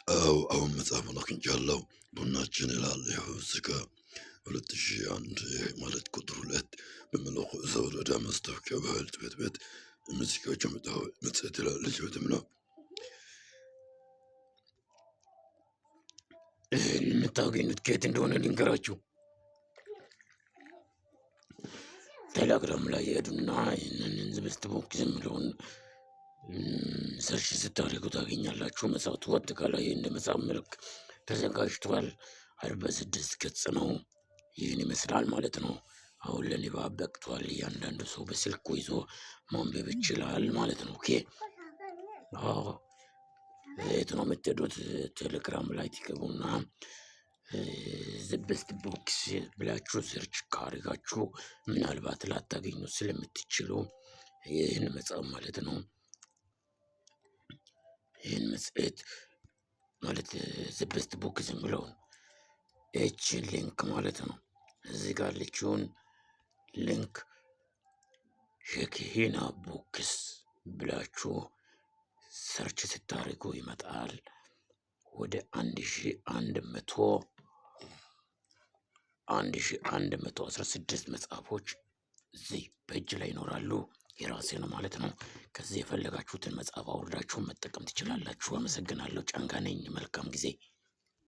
አዎ፣ አሁን መጽሐፉን አግኝቻለሁ። ቡናችን ይላል። ይኸው እዚህ ጋ 2001 ማለት ቁጥር 2 በሚለው ዘወረዳ ማስታወቂያ ባህል ጽሕፈት ቤት የሚዘጋጀው መጽሔት ይላል። ልጅ ቤትም ነው። ይህን የምታገኙት ከየት እንደሆነ ልንገራችሁ። ቴሌግራም ላይ ሄዱና ይህንን the best book የሚለውን search ስታደርጉ ታገኛላችሁ። መጽሐፉ አጠቃላይ እንደ መጽሐፍ መልክ ተዘጋጅቷል። 46 ገጽ ነው። ይህን ይመስላል ማለት ነው። አሁን ለንባብ በቅቷል። እያንዳንዱ ሰው በስልኩ ይዞ ማንበብ ይችላል ማለት ነው። Okay፣ አዎ፣ የት ነው የምትሄዱት? ቴሌግራም ላይ ትገቡና the best books ብላችሁ search ካደረጋችሁ ምናልባት ላታገኙ ስለምትችሉ ይህን መጽሐፍ ማለት ነው። ይህን መጽሔት ማለት the best books የሚለውን ይህችን link ማለት ነው። እዚህ ጋር ያለችውን link ሼክሂና books ብላችሁ search ስታደርጉ ይመጣል። ወደ 1100 1116 መጽሐፎች እዚህ በእጅ ላይ ይኖራሉ። የራሴ ነው ማለት ነው። ከዚህ የፈለጋችሁትን መጽሐፍ አውርዳችሁ መጠቀም ትችላላችሁ። አመሰግናለሁ። ጫንጋ ነኝ። መልካም ጊዜ።